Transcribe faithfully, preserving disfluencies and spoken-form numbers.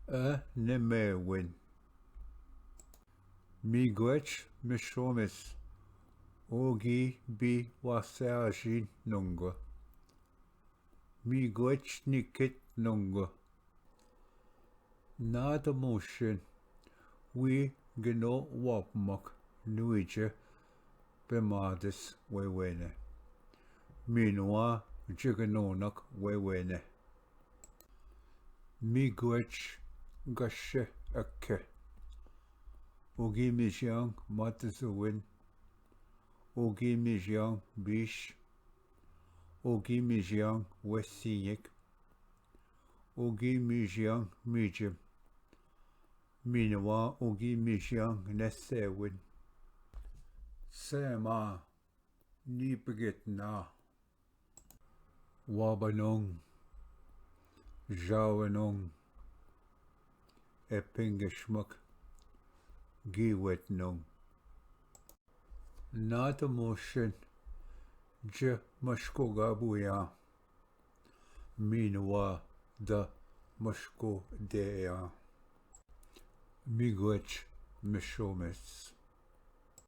Ä ne me̱win. Mi go̱x me xomes, ogi bi wase̱axi nongö. Mi go̱x nikit nongö. Nada muxin, wi geno wapmak nuije pe mades wewene. Minwa jigenonak wewene. Mi go̱x gaxe ake. Ogi mi xiang matzuwin. Ogi mi xiang bish. Ogi mi xiang wesiñek. Ogi mi xiang mijim. Minwa ogi mi xiang ne sewin. Sema nipgetna. Wabanong. Jawanong. Epengeshmak. Giwetnong. Nada muxin, je maxko ga buya. Minwa da maxko dea. Mi go̱x me xomes.